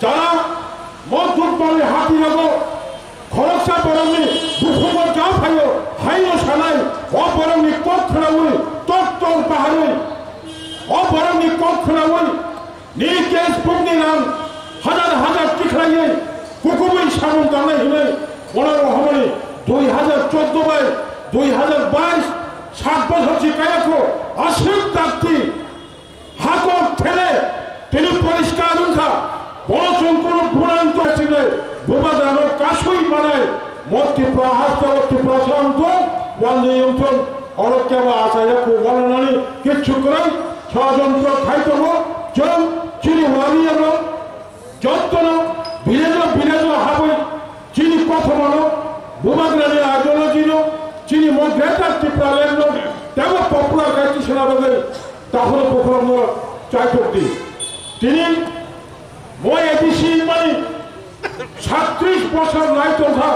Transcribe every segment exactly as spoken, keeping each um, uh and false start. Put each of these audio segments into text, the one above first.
Tara mo dukbari hati rogo khoroksa borokni bukhugo ja phaio, haino sanai, o borokni kok khnaui, tok tok baharwi, o borokni kok khnaui, ni case book ni rang hajar hajar tikhlaiwi, kukubui samung tangnai hinwi, bono rohormani dui hajar chordo bai dui hajar bais, sat bosor si kayakho, aswk dakti. Hakok thele tini poriskar wngkha, bo chwng kunu buran to chini bubagrano kasui manai, mo Tripura hasteo Tripura sangto wanjwi wngthung, oro kebo achaiya kubanani kichu kwrwi, sojontro khai tongo, chwng chini warriorno jottono village o village o habwi chini kothomano bubagrani ideology no chini mo Greater Tipraland no tebo popular kaitisana bagwi takhoro bukhorokno chaitok di. Tini mo A D C mani satris bosor lai tongkha,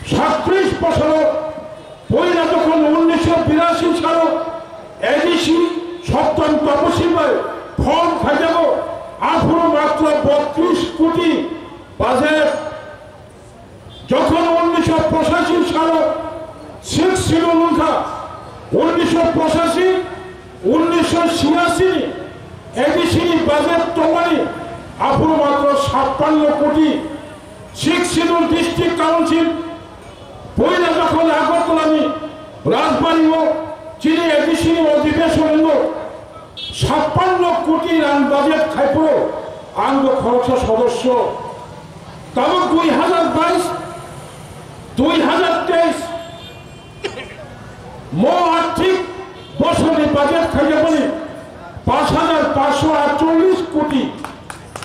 satris bosoro poila jokhon unnisho birasi salo A D C Soptom Tapasi bai form khaijago, aphuru matro botris koti budget. Jokhon unnisho pochashi salo Sixth Schedule wngkha, unnisho pochashi, unnisho chhiyasi ni A D C ni budget tongmani, aphuru matro sappanno koti. Sixth Schedule District Council, poila jokhon Agartala ni Rajbari o chini A D C ni odhibeshon wngo, sappanno koti rang budget khai phuru ang bo khoroksa sodosyo. Tabuk dui hajar bais, dui hajar teis mo arthik bosorni budget khaijakmani pash hajar pash sho atchollish koti.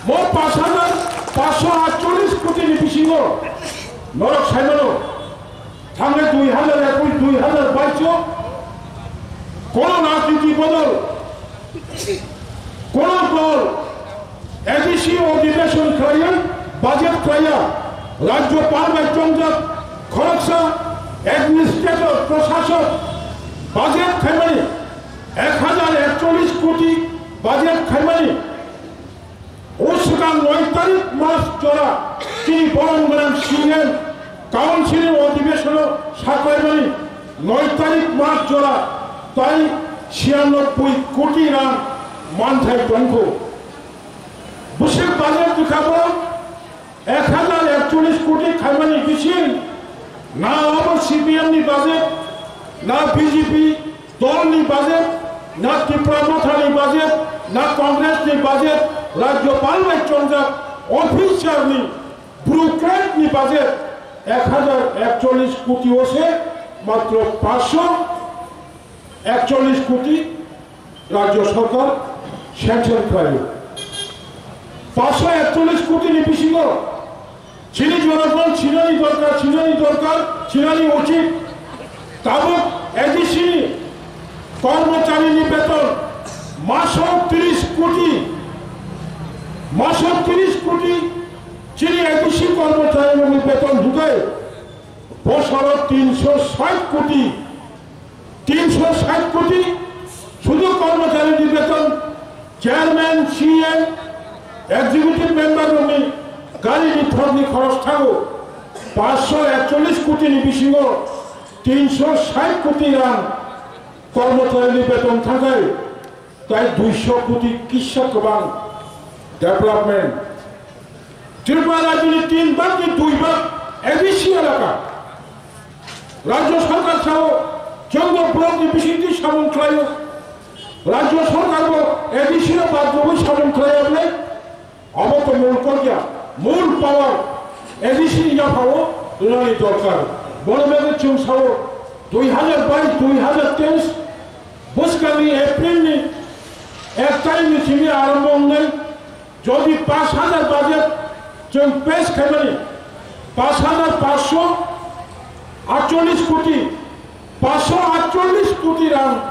Mo pash hajar pash sho atchollish koti ni bisingo norok saimano, thangnai dui hajar ekush, dui hajar bais o kono rajniti bodol, kono dol A D C odhibeshon khlaiwi budget khlaiya, Rajyopal bai chongjak khoroksa administrator, proshasok budget khaimani ek hajar ekchollish koti budget khaimani. O swkang noi tarik March jora chini borom gwnang C M council ni odhibeshono saklaimani noi tarik March jora tai chhiyanobboi koti rang manthai tongkho. Bwswk budget rwkha bo ek hajar ekchollish koti khaimani bising na obo C P M ni budget, na B J P dolni budget, na Tipra Mothani budget, na Congressni budget, Rajyopal bai chongjak officerni, bureaucratni budget ek hajar ekchollish koti o se matro pash sho ekchollish koti Rajya Sarkar sanction khlaio. Pash sho ekchollish koti ni bisingo chini jonogon sinani dorkar, sinani dorkar, sinani uchit. Tabuk A D C ni kormochari ni beton maso tris koti, maso tris koti chini A D C kormochari ni beton hukai bosoro tinsho sait koti. Tinsho sait koti sudu kormochari ni beton, chairman, C M, executive member rokni gari ni thokni khoros thango pash sho ekchollish koti ni bisingo tinsho sait koti rang kormochari ni beton thangkhai. Tai duisho koti kisa kwbang development. Tripura rajyoni tin bhagni dui bhag A D C elaka. Rajya sarkar sao chwngno blockni bisingtwi samung khlaio. Rajya sarkarbo A D C no bad rwui samung khlaiya bwlai. Obo to mul kokya, mul power A D C ni yaphao rwnani dorkar. Bono bagwi chwng sao dui hajar bais, dui hajar teis bwskangni April ni ek tarikni simi arombo wngnai. Jodi pash hajar budget chwng pass khaimani, pash hajar pash sho atchollish koti, pash sho atchollish koti rang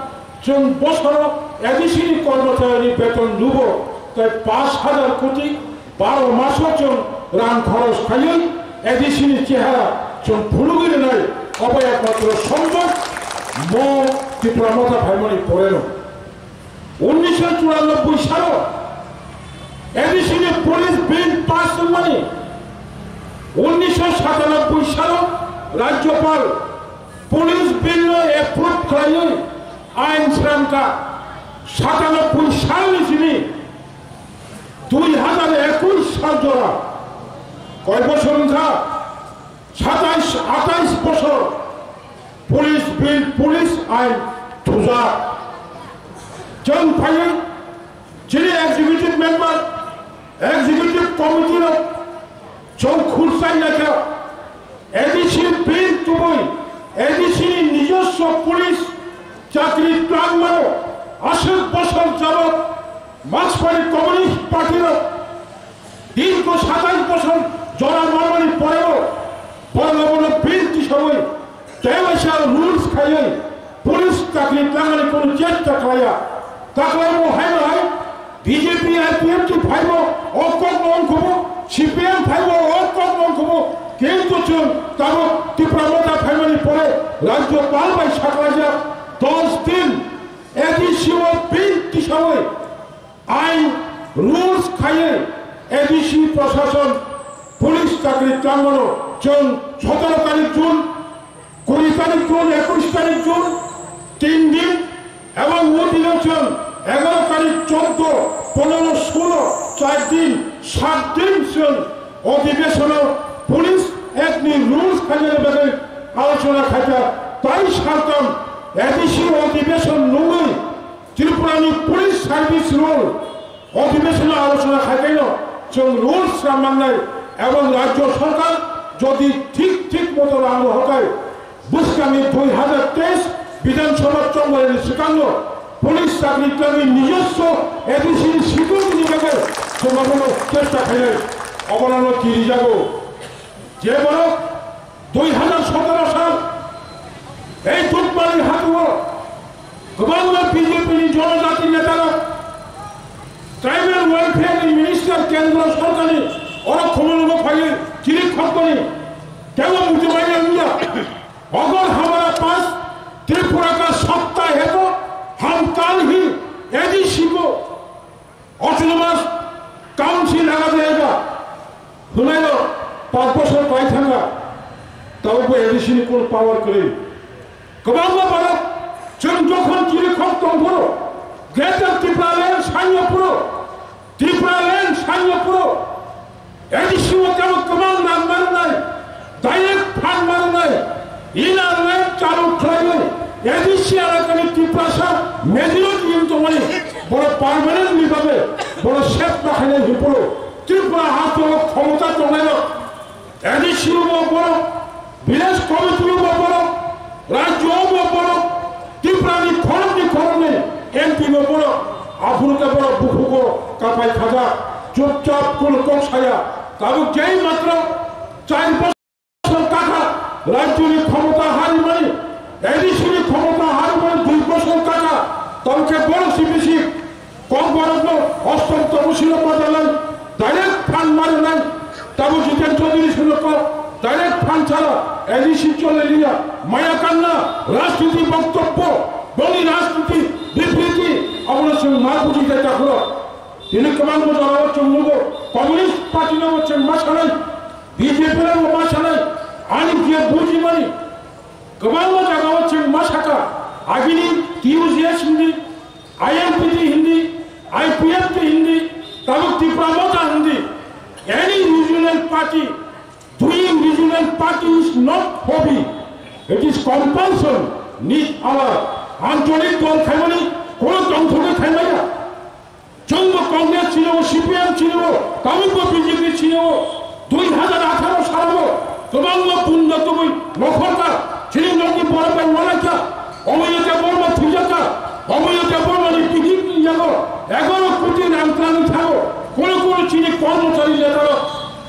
chwng bosoro A D C ni kormochari ni beton lubo, tai pash hajar koti baro maso chwng rang khoros khaiwi A D C ni chehara chwng phulugwi rwnai, obo ekmatro sombhab mo Tipra Motha phaimani poreno. Unnisho churanobboi salo A D C ni police bill pass wngmani unnisho satanobboi salo Rajyopal police bill no approve khlaiwi ain srangkha. Satanobboi salni simi dui hazar ekush sal jora koi bosor wngkha? Satais atais bosor police bill, police ain thujak. Chwng phaiwi chini executive member, executive committee rok chwng khurchai naikha. A D C bill tubui A D C ni nijoswo police chakri twlangmano aswk bosor jabok Marxist Communist Party rok Dirgho satais bosor jora manmani poreo borok bono bill tisawi tei waisa rules khaiwi police chakri twlangmani kono chesta khlaiya. Taklaimo hai no hai B J P, I P F T phaibo o kokno wngkhubo, C P M phaibo o kokno wngkhubo, kintu chwng tabuk Tipra Motha phaimani pore Rajyopal bai saklaijak dos din A D C o bill tisawi ain rules khaiwi A D C prosason police chakri twlangmano chwng sotoro tarik June, kuri tarik June, ekush tarik June, tin din, ebong o dino chwng egaro tarik, chordo, pondro, sulo, char din, sat din chwng odhibesono police act ni rules khainani bagwi alochona khaikha. Tai saltam A D C odhibeson nungwi Tripura ni police service rule odhibesono alochona khaikaino chwng rules swnam nangnai ebong rajyo sorkar jodi thik thik moto rang rohorkhai bwskangni dui hazar teis Bidhan Sabha chongmani swkangno police chakri twlangwi nijoswo A D C ni schedule ni bagwi chwng abono chesta khainai. Obono tirijago je borok dui hazar sotoro sal ei Dukmani hatuo kwbangma B J P ni jonojati netarok tribal welfare ni minister kendro sorkarni oro khumulwngo phaiwi chiri khokmani tebo muchumani wngya. अगर हमारा पास त्रिपुरा का सत्ता है तो हम कल ही A D C को Autonomous Council laga jayega. Hwnai no panch bosor bai thangkha. Tabuk bo A D C ni kun power kwrwi. Kwbangma borok chwng jokhon chiri khok tong phuru, Greater Tipraland sanya phuru, Tipraland sanya phuru, A D C o tamo kwbang rang manwi nai. Direct fund manwi nai, inner line chalu khlaiwi, A D C elakani Tiprasa majority wng tongmani, bono permanent ni bagwi, bono sep ma khainai hinphuru, Tripura hasteo khomota tongnairok, A D C o bo borok, village committee o bo borok, rajyo o bo borok, Tripura ni khoroknwi khoroknwi M P no borok, aphuru khe borok buphugo kapai khajak, chupchap kunu kok saya, tabuk jei matro char bosor bosor kaka rajyoni khomota harimani, A D C ni khomota harimani dui bosor kaka, tamo khe borok si bisi kokborokno ostom topsilo badalai direct fund marinai. Tamo Jiten Chaudhary silo kok direct fund chara A D C chole liya, maya kanna rajniti boktobbo, boni rajniti bipriti, abono chwng ma buji jai takhoro. Tini kwbangma jorao chwng nugo, Communist Party no bo chwng ma sanai, B J P no bo ma sanai, ani je bujimani kwbangma jagao chwng ma saka, agini T U J S hindi, I L P T hindi, I P F T hindi, tabuk Tipra Motha hindi. Any regional party, doing regional party is not hobby, it is compulsion, need our ancholik dol khaimani kono tongthokni khaimaya. Chwngbo Congress chini o, C P M chini o, tabukbo B J P chini o, dui hazar atharo salo kwbangma punda tubui nokhorkha, chini nokni borok bai uanaikha, omoyotya borma thwijakha, omoyotya bormani picnic ni yago egaro koti rang twlangwi thango, kono kono chini kormochari netarok,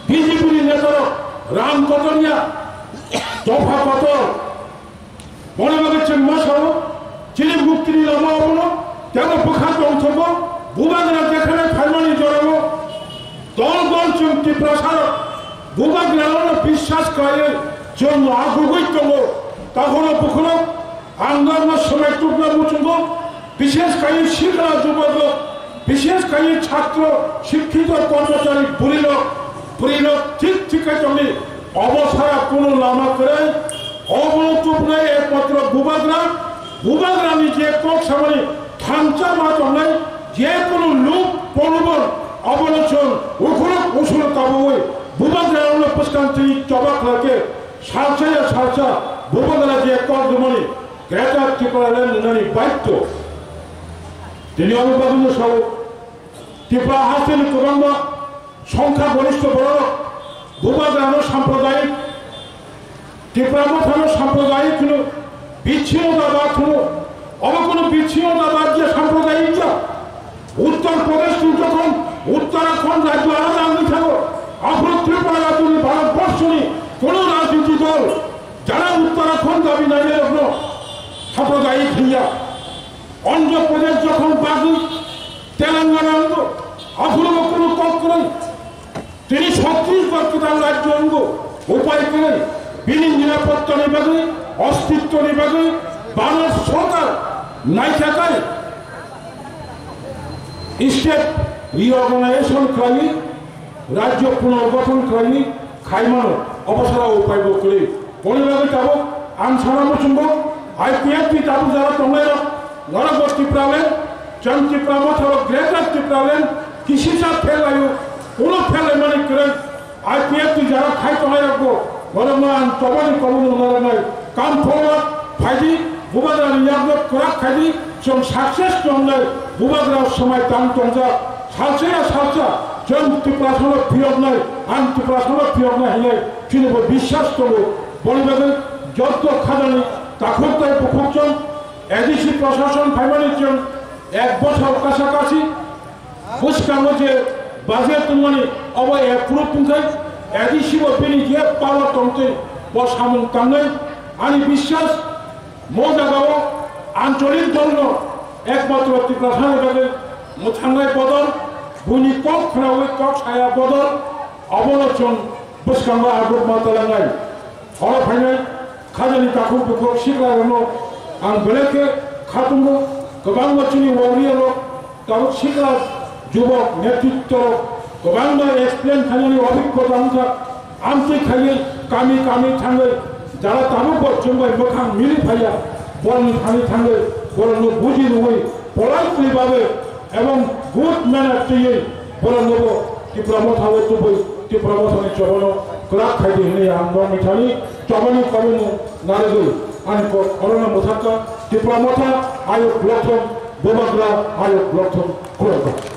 B J P ni netarok rang kotorya, dopha kotor, Boni bagwi chwng ma sao, chini muktini lama obono tebo bwkha tongthogo, bubagra jekhane phaimani jorao dol dol chwng Tiprasarok bubagrano biswas khlaiwi chwng agugwi tongo. Takhoro bukhurok ang norokno swmai tubna muchungo, bishes kaiwi sikla jubokrok Bishesh khai chhatro, shikkito, kormochari, bwrwirok, bwrwirok thik thik khai tongdi. Obo sara kunu lama kwrwi, obo tubunai ekmatro bubagra, bubagrani je kok samani thansa ma tongnai, je kunu luk polubon, obono chwng ukhuluk usul tabui, bubagrano bwskang twi choba khlai khe, salsa ya salsa, bubagra je kok rwmani, Greater Tipraland nani baitto. Tini obo bagwino sao, Tripura hasteni kwbangma songkha goristho bororok bubagrano sampradayik, Tipra mothano sampradayik hwno, bichino da ba hwno, obo kono bichino da ba je sampradayik ja. Uttar Pradesh ni jokhon Uttarakhand rajyo alada wngwi thango, aphuru Tripura rajyoni Bharat borshoni kono rajniti dol jara Uttarakhand dabi nainai rokno sampradayik hinya. Andhra Pradesh jokhon bagwi Telangana wngbo, aphuru bo kono kok kwrwi. Tini Chhattisgarh kwtal rajyo wngbo, upai kwrwi. Bini nirapottani bagwi, ostitwni bagwi Bharat sorkar naikha khai state reorganization khlaiwi, rajyo punorgothon khlaiwi khaimano, obo sara upai bo kwrwi. Boni bagwi tabuk ang sana muchungo, I P F T ni tabuk jara tongnairok, norok bo Tipraland, chwng Tipra motharok Greater Tipraland kisisa phelaio, ulo phelaimani kwrwi. I P F T ni jara khai tongnairok bo, norokno ang chobani komono narwknai. Come forward, phaidi, bubagrani yakno kwrak khaidi, chwng success tongnai, bubagra swmai tang tongjak, salsa ya salsa, chwng Tiprasano phiyoknai, ang Tiprasano phiyoknai hinwi chini bo biswas tongo. Boni bagwi jotto khajani takhuk tai bukhuk chwng A D C prosason phaimani chwng ek bochor kasa kasi bwskango je budget tongmani obo approve tongkhai, A D C bo bini je power tongtwi bo samung tangnai. Ani biswas mo jagao ancholik dolno ekmatro Tiprasani bagwi mwthangnai bodol, buini kok khnaui kok saya bodol, obono chwng bwskango aguk ma talangnai. Oro phainai khajani takhuk bukhuk sikrarokno ang belai khe khatungo, kwbangma chini wngriarok tabuk sikla jubok netritwrok kwbangma explain khainani obhiggota wngkha. Amtwi khaiwi kami kami thangwi jara tabuk bo chwngbai mwkhang mili phaiya, borokni thani thangwi borokno buji rwui politely babe ebong good manner twiwi boroknobo Tipra Mothao tubui Tipra Mothani chobano kwrak khaidi hwnwi ang norokni thani chobani kabumung narwgwi ani kok orono mwthakha. Tipra Motha ayuk lokthom, bubagra ayuk lokthom, khulumkha.